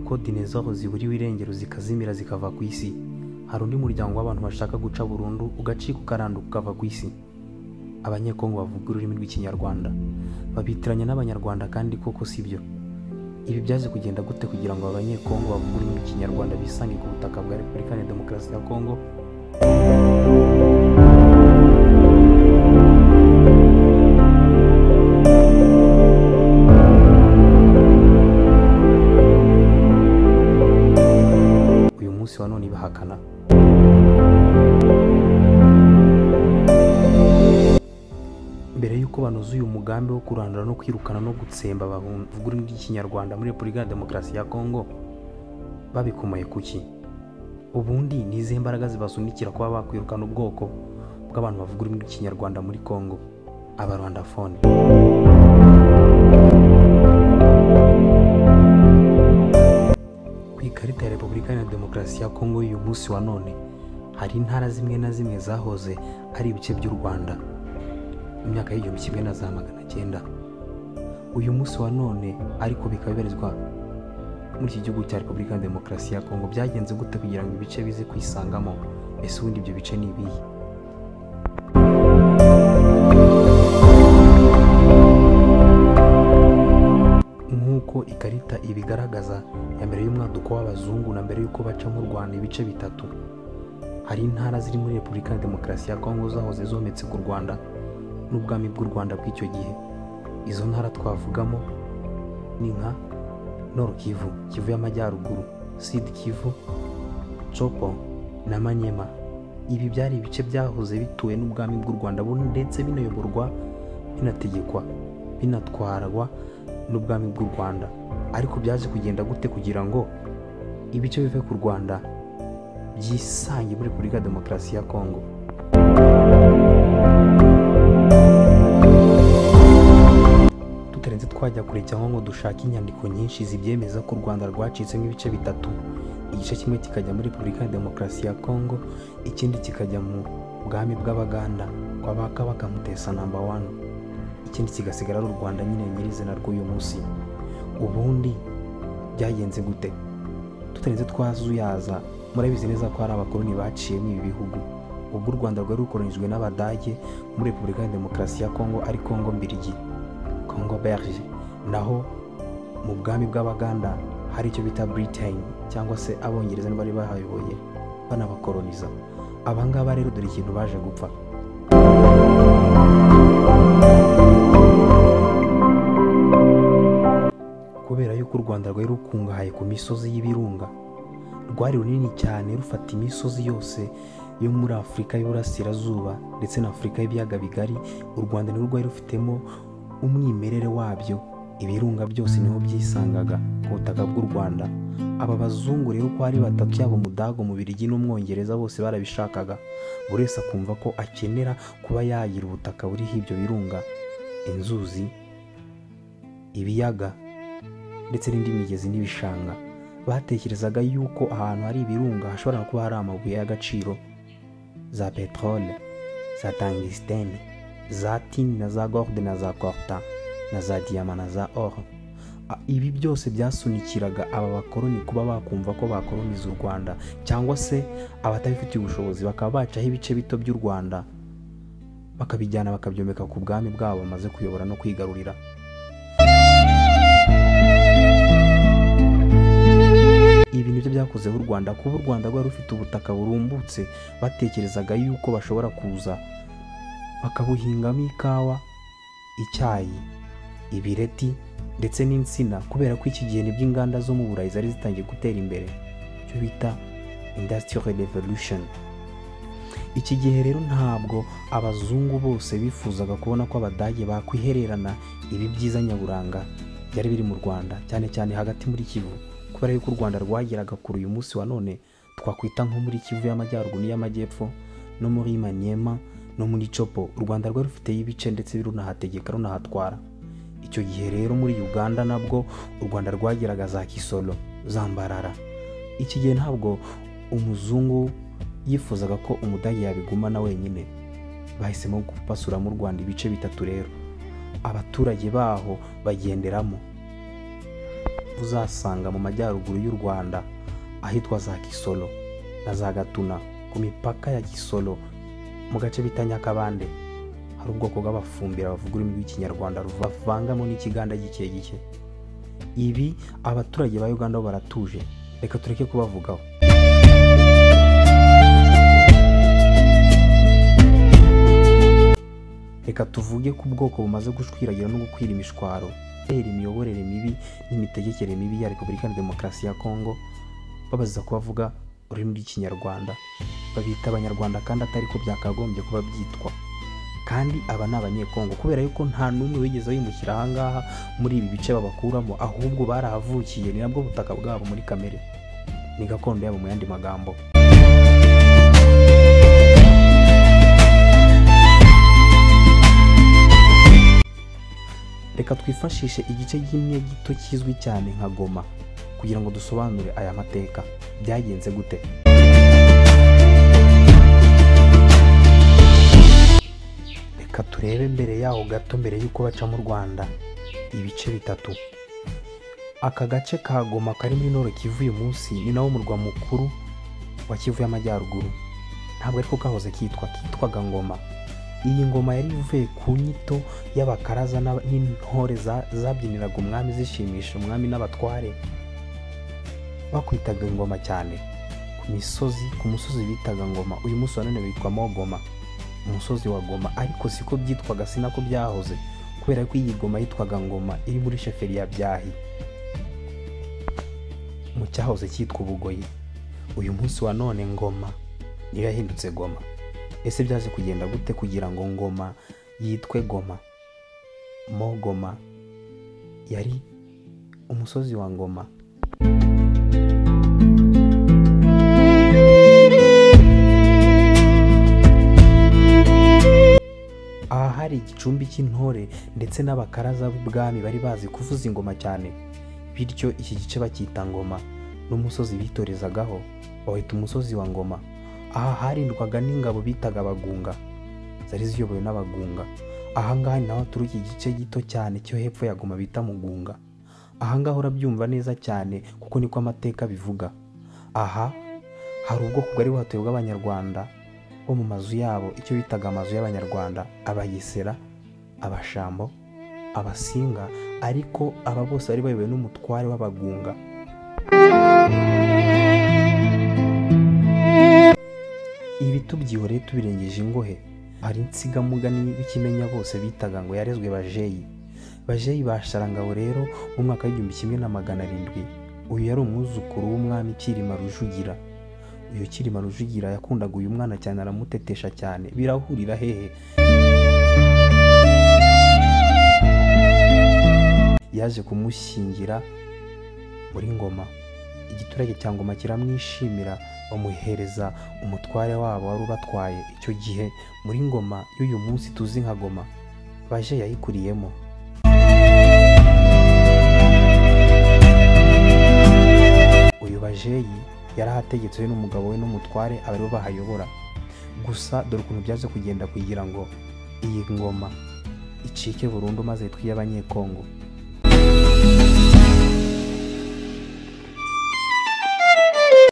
y'uko dinosaur ziburiwe irengero zikazimira zikava ku isi, hari undi muryango w'abantu bashaka guca burundu ugacika ukaranduka ukava ku isi. Abanyekongo bavuga ururimi rw'Ikinyarwanda babitiranya n'Abanyarwanda, kandi koko si byo. Ibi byaje kugenda gute kugira ngo Abanyekongo bavuga ururimi rw'Ikinyarwanda bisange ku butaka bwa Repubulika ya Demokarasi ya Kongo? Uyu munsi wa none bahakana. Mbere y'uko banoza uyu mugambi wo kurandura no kwirukana no gutsemba abavuga ururimi rw'Ikinyarwanda muri Repubulika ya Demokarasi ya Kongo, babikomoye kuki? Ubundi ni izihe mbaraga zibasunikira kuba bakwirukana ubwoko bw'abantu bavuga ururimi rw'Ikinyarwanda muri Kongo, Abarwandafone? Ku ikarita ya Repubulika ya Demokarasi ya Kongo y'uyu munsi wa none, hari intara zimwe na zimwe zahoze ari ibice by'u Rwanda mu myaka y'1900. Uyu munsi wa none ariko bikaba bibarizwa muri iki gihugu cya Repubulika ya Demokarasi ya Kongo. Byagenze gute kugira ngo ibice bize kwisangamo? Ese ubundi ibyo bice ni ibihe? Nk'uko ikarita ibigaragaza, ya mbere y'umwaduko w'abazungu na mbere y'uko baca mu Rwanda ibice bitatu, hari intara ziri muri Repubulika ya Demokarasi ya Kongo zahoze zometse ku Rwanda n'ubwami bw'u Rwanda bw'icyo gihe. Izo ntara twavugamo ni nka Nord Kivu, Kivu y'Amajyaruguru, Sud Kivu, Tshopo na Manyema. Ibi byari ibice byahoze bituwe n'ubwami bw'u Rwanda ndetse binayoborwa, binategekwa, binatwarwa n'ubwami bw'u Rwanda. Ariko byaje kugenda gute kugira ngo ibice bive ku Rwanda byisange muri Repubulika ya Demokarasi ya Kongo? Tutarenze twajya kure cyangwa ngo dushake inyandiko nyinshi zibyemeza ko u Rwanda rwacitsemo ibice bitatu, igice kimwe kikajya muri Repubulika ya Demokarasi ya Kongo, ikindi kikajya mu bwami bw'Abaganda kwa ba Kabaka Mutesa number 1, ikindi kigasigara ari u Rwanda nyine nyirizina rw'uyu munsi. Ubundi byagenze gute? Tutarenze twazuyaza, murabizi neza ko hari abakoloni baciyemo ibi bihugu. Ubwo u Rwanda rwari rukolonijwe n'Abadage muri Repubulika ya Demokarasi ya Kongo ari Kongo Mbirigi, Congo Belge, naho mu bwami bw'Abaganda hari icyo bita Britain cyangwa se Abongereza bari bahayoboye banabakoloniza. Abangaba rero dore ikintu baje gupfa. Kubera yuko u Rwanda rwari rukungahaye ku misozi y'ibirunga, rwari runini cyane rufata imisozi yose yo muri Afurika y'Uburasirazuba ndetse na Afurika y'ibiyaga bigari. U Rwanda ni rwari rufitemo umwimerere wabyo, ibirunga byose niho byisangaga ku butaka bw'u Rwanda. Aba bazungu rero uko ari batatu, yaba Umudago, Umubirigi n'Umwongereza, bose barabishakaga. Buri wese akumva ko akenera kuba yagira ubutaka buriho ibyo birunga, inzuzi, ibiyaga ndetse n'indi migezi n'ibishanga. Batekerezaga yuko ahantu hari ibirunga hashobora kuba hari amabuye y'agaciro, za peteroli, za tungstene, za tini na za gold na za coltan na za diyama na za or. Ibi byose byasunikiraga aba bakoloni kuba bakumva ko bakoloniza u Rwanda, cyangwa se abatabifitiye ubushobozi bakaba bacaho ibice bito by'u Rwanda bakabijyana bakabyomeka ku bwami bwabo bamaze kuyobora no kwigarurira. Ibi nibyo byakozeho u Rwanda. Kuba u Rwanda rwari rufite ubutaka burumbutse, batekerezaga yuko bashobora kuza bakabuhingamo ikawa, icyayi, ibireti ndetse n'insina, kubera ko iki gihe nibwo inganda zo mu Burayi zari zitangiye gutera imbere, icyo bita Industrial Revolution. Iki gihe rero ntabwo abazungu bose bifuzaga kubona ko Abadage bakwihererana ibi byiza nyaburanga byari biri mu Rwanda, cyane cyane hagati muri Kivu, kubera yuko u Rwanda rwageraga kure uyu munsi wa none twakwita nko muri Kivu y'Amajyaruguru n'iy'Amajyepfo, no muri Maniema no muri Tshopo. U Rwanda rwari rufiteyo ibice ndetse runahategeka runahatwara. Icyo gihe rero muri Uganda nabwo u Rwanda rwageraga za Kisolo, za Mbarara. Iki gihe ntabwo umuzungu yifuzaga ko Umudage yabigumana wenyine. Bahisemo gupasura mu Rwanda ibice bitatu rero, abaturage baho bagenderamo. Uzasanga mu majyaruguru y'u Rwanda ahitwa za Kisoro na za Gatuna, ku mipaka ya Kisoro mu gace bita Nyakabande, hari ubwoko bw'abafumbira bavuga ururimi rw'Ikinyarwanda ruvangamo n'Ikiganda gike gike. Ibi abaturage ba Uganda bo baratuje, reka tureke kubavugaho. Reka tuvuge ku bwoko bumaze gushwiragira no gukwira imishwaro kubera imiyoborere mibi n'imitegekere mibi ya Repubulika ya Demokarasi ya Kongo, babaza kubavuga ururimi rw'Ikinyarwanda, babita Abanyarwanda kandi atari ko byakagombye kuba byitwa. Kandi aba ni Abanyekongo kubera yuko nta n'umwe wigeze yimukira aha ngaha muri ibi bice babakuramo, ahubwo barahavukiye, ni nabwo butaka bwabo muri kamere, ni gakondo yabo mu yandi magambo. Reka twifashishe igice kimwe gito kizwi cyane nka Goma kugira ngo dusobanure aya mateka. Byagenze gute? Reka turebe mbere yaho gato, mbere y'uko baca mu Rwanda, ibice bitatu. Aka gace ka Goma kari muri Nord Kivu uyu munsi ni nawo murwa mukuru wa Kivu y'Amajyaruguru. Ntabwo ariko kahoze kitwa, kitwaga Ngoma. Iyi ngoma yari ivuye ku nyito y'abakaraza n'intore zabyiniraga umwami zishimisha umwami n'abatware. Bakwitaga ingoma cyane ku misozi, ku musozi bitaga Ngoma, uyu munsi wa none witwa Mogoma, umusozi wa Goma, ariko siko byitwaga, sinako byahoze, kubera ko iyi Goma yitwaga Ngoma iri muri sheferi ya Byahi mu cyahoze cyitwa Ubugoyi. Uyu munsi wa none Ngoma niyo yahindutse Goma. Ese byaje kugenda gute kugira ngo Ngoma yitwe Goma? Mogoma yari umusozi wa Ngoma. Aha hari igicumbi cy'intore ndetse n'abakaraza b'ubwami bari bazi kuvuza ingoma cyane, bityo iki gice bacyita Ngoma, n'umusozi bitorezagaho bawita umusozi wa Ngoma. Aha harindwaga n'ingabo bitaga Abagunga, zari ziyobowe n'Abagunga. Aha ngaha ni naho haturuka igice gito cyane cyo hepfo ya Goma bita Mugunga. Aha ngaha urabyumva neza cyane kuko niko amateka bivuga. Aha hari ubwoko bwari buhatuye bw'Abanyarwanda bo mu mazu yabo, icyo bitaga amazu y'Abanyarwanda, Abagesera, Abashambo, Abasinga, ariko aba bose bari bayobowe n'umutware w'Abagunga. Ibi tubyihoreye tubirengeje ingohe, hari insigamugani b'ikimenya bose bitaga ngo yarezwe Bajeyi. Bajeyi ba Sharangabo rero mu mwaka w'1700, uyu yari umwuzukuru w'umwami Cyilima Rujugira. Uyu Cyilima Rujugira yakundaga uyu mwana cyane, aramutetesha cyane. Birahurira hehe? Yaje kumushyingira muri Ngoma. Igiturage cya Ngoma kiramwishimira, bamuhereza umutware wabo wari ubatwaye icyo gihe muri Ngoma y'uyu munsi tuzi nka Goma. Baje yayikuriyemo. Uyu Bajeyi yarahategetse we n'umugabo we n'umutware, aba aribo bahayobora. Gusa dore ukuntu byaje kugenda kugira ngo iyi ngoma icike burundu maze yitwe iy'Abanyekongo.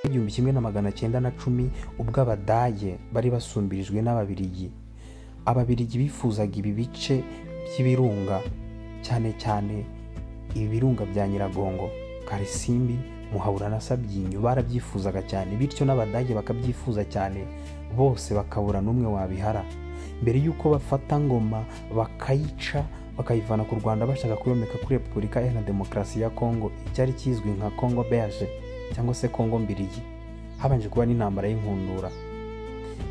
Igihumbi 1910 ubwo Abadage bari basumbirijwe n'Ababirigi. Ababirigi bifuzaga ibi bice by'ibirunga, cyane cyane ibi birunga bya Nyiragongo, Karisimbi, Muhabura na Sabyinyo, barabyifuzaga cyane, bityo n'Abadage bakabyifuza cyane, bose bakabura n'umwe wabihara. Mbere y'uko bafata Ngoma bakayica bakayivana ku Rwanda bashaka kuyomeka kuri Repubulika Iharanira Demokarasi ya Kongo, icyari kizwi nka Congo Belge cyangwa se Kongo Mbirigi, habanje kuba n'intambara y'inkundura.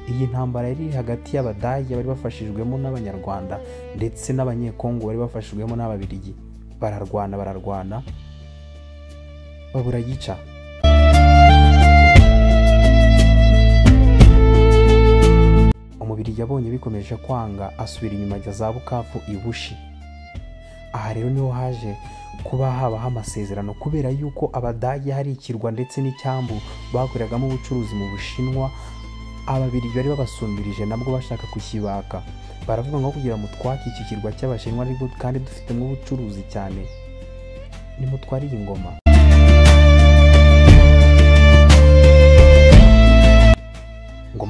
Iyi ntambara yari hagati y'Abadage bari bafashijwemo n'Abanyarwanda ndetse n'Abanyekongo bari bafashijwemo n'Ababirigi. Bararwana babura gica. Umubirigi yabonye bikomeje kwanga, asubira inyuma ajya za Bukavu i Bushi. Aha rero niho haje kuba habaho amasezerano, kubera yuko Abadage hari ikirwa ndetse n'icyambu bakoreragamo ubucuruzi mu Bushinwa. Ababirigi bari babasumbirije nabwo bashaka kukibaka, baravuga ngo kugira mutwake iki kirwa cy'Abashinwa ariko kandi dufitemo ubucuruzi cyane, nimutware iyi ngoma.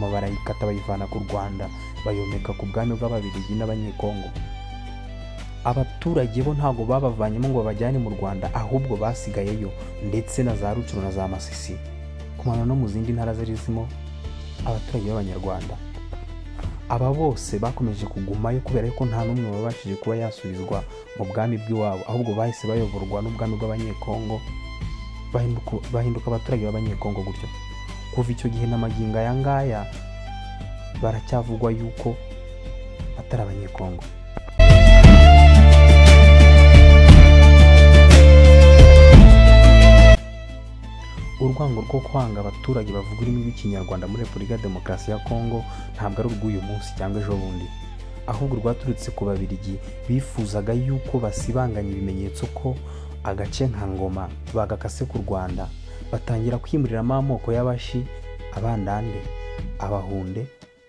Ngoma barayikata bayivana ku Rwanda bayomeka ku bwami bw'Ababiligi n'Abanyekongo. Abaturage bo ntago babavanyemo ngo babajyane mu Rwanda, ahubwo basigayeyo, ndetse na za Rucuru na za Masisi, kumana no mu zindi ntara zirimo abaturage b'Abanyarwanda. Aba bose bakomeje kugumayo kubera ko nta n'umwe wabashije kuba yasubizwa mu bwami bw'iwabo, ahubwo bahise bayoborwa n'ubwami bw'Abanyekongo, bahinduka abaturage b'Abanyekongo gutyo. Kuva icyo gihe n'amagingo aya ngaya baracyavugwa yuko atari Abanyekongo. Urwango rwo kwanga abaturage bavuga ururimi rw'Ikinyarwanda muri Repubulika ya Demokarasi ya Kongo ntabwo ari urw'uyu munsi cyangwa ejo bundi, ahubwo rwaturutse ku Babirigi bifuzaga yuko basibanganya ibimenyetso ko agace nka Ngoma bagakase ku Rwanda, batangira kwimuriramo amoko y'Abashi, Abandande, Abahunde,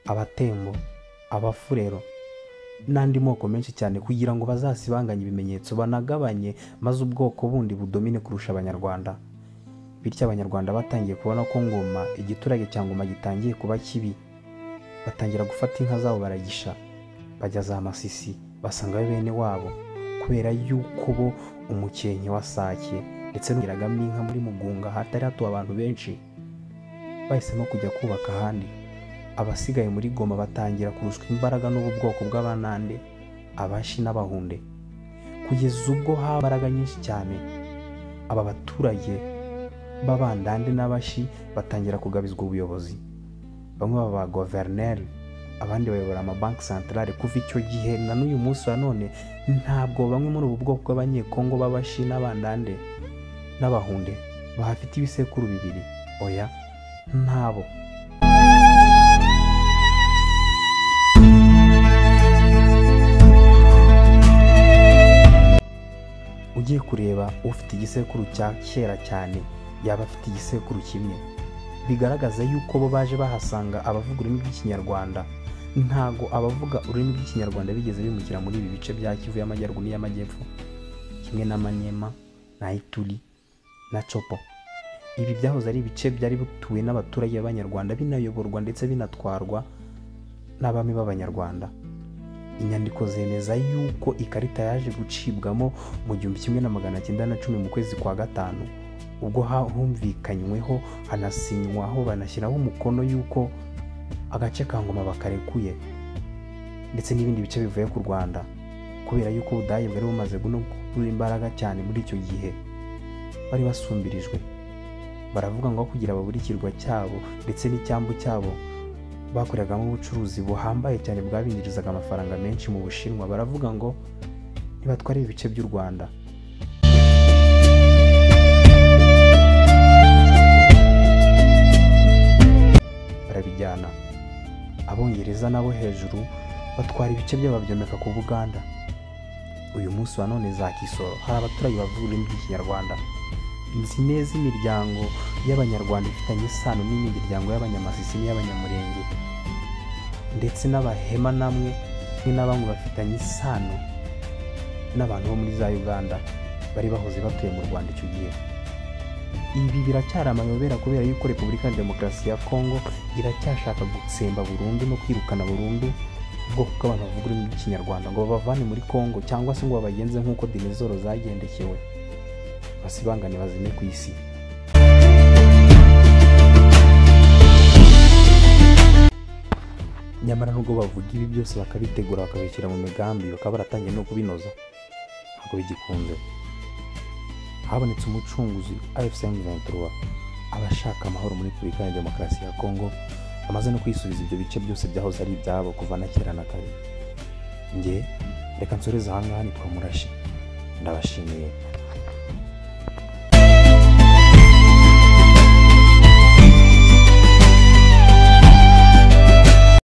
Abatembo, Abafurero n'andi moko menshi cyane, kugira ngo bazasibanganye ibimenyetso banagabanye maze ubwoko bundi budomine kurusha Abanyarwanda. Bityo Abanyarwanda batangiye kubona ko Ngoma, igiturage cya Ngoma gitangiye kuba kibi, batangira gufata inka zabo baragisha, bajya za Masisi basangayo bene wabo, kubera yuko bo umukenke wa Sake ndetse n'ugiragamo inka muri Mugunga hatari hatuwe abantu benshi, bahisemo kujya kubaka ahandi. Abasigaye muri Goma batangira kurushwa imbaraga n'ubu bwoko bw'Abanande, Abashi n'Abahunde, kugeza ubwo haba imbaraga nyinshi cyane. Aba baturage b'Abandande n'Abashi batangira kugabizwa ubuyobozi, bamwe baba guverineri, abandi bayobora amabanki santarare. Kuva icyo gihe na n'uyu munsi wa none ntabwo bamwe muri ubu bwoko bw'Abanyekongo b'Abashi n'Abandande n'Abahunde bahafite ibisekuru bibiri, oya ntabo. Ugiye kureba ufite igisekuru cya kera cyane yaba afite igisekuru kimwe, bigaragaza yuko bo baje bahasanga abavuga ururimi rw'Ikinyarwanda. Ntago abavuga ururimi rw'Ikinyarwanda bigeze bimukira muri ibi bice bya Kivu y'Amajyaruguru n'iy'Amajyepfo, kimwe na Maniema na Ituri na Chopo. Ibi byahoze ari ibice byari bituwe n'abaturage b'Abanyarwanda, binayoborwa ndetse binatwarwa n'abami b'Abanyarwanda. Inyandiko zemeza yuko ikarita yaje gucibwamo mu 1910 mu kwezi kwa 5, ubwo humvikanyweho hanasinywaho banashyiraho umukono yuko agace ka Ngoma bakarekuye ndetse n'ibindi bice bivuye ku Rwanda, kubera yuko Ubudage bwari bumaze gukura imbaraga cyane muri icyo gihe bari basumbirijwe. Baravuga ngo kugira babure ikirwa cyabo ndetse n'icyambu cyabo bakoreragamo ubucuruzi buhambaye cyane bwabinjirizaga amafaranga menshi mu Bushinwa, baravuga ngo nibatware ibice by'u Rwanda. Barabijyana. Abongereza nabo hejuru batwara ibice by'ababyomeka ku Buganda. Uyu munsi wa none za Kisoro hari abaturage bavuga ururimi rw'Ikinyarwanda. Nzi neza imiryango y'Abanyarwanda ifitanye isano n'imiryango y'Abanyamasisi n'iy'Abanyamurenge, ndetse n'Abahema namwe n'abamwe bafitanye isano n'abantu bo muri za Uganda bari bahoze batuye mu Rwanda icyo gihe. Ibi biracyari amayobera kubera yuko Repubulika ya Demokarasi ya Kongo iracyashaka gutsemba burundu no kwirukana burundu ubwoko bw'abantu bavuga ururimi rw'Ikinyarwanda ngo babavane muri Kongo, cyangwa se ngo babagenze nk'uko dinezoro zagendekewe, basibangane bazime ku isi. Nyamara nubwo bavuga ibi byose bakabitegura bakabishyira mu migambi bakaba baratangiye no kubinoza, ntabwo bigikunze. Habonetse umucunguzi AFC M23, abashaka amahoro muri Repubulika ya Demokarasi ya Kongo, bamaze no kwisubiza ibyo bice byose byahoze ari ibyabo kuva na kera na kare. Nge reka nsoreze aha ngaha, nitwa Murashi, ndabashimiye.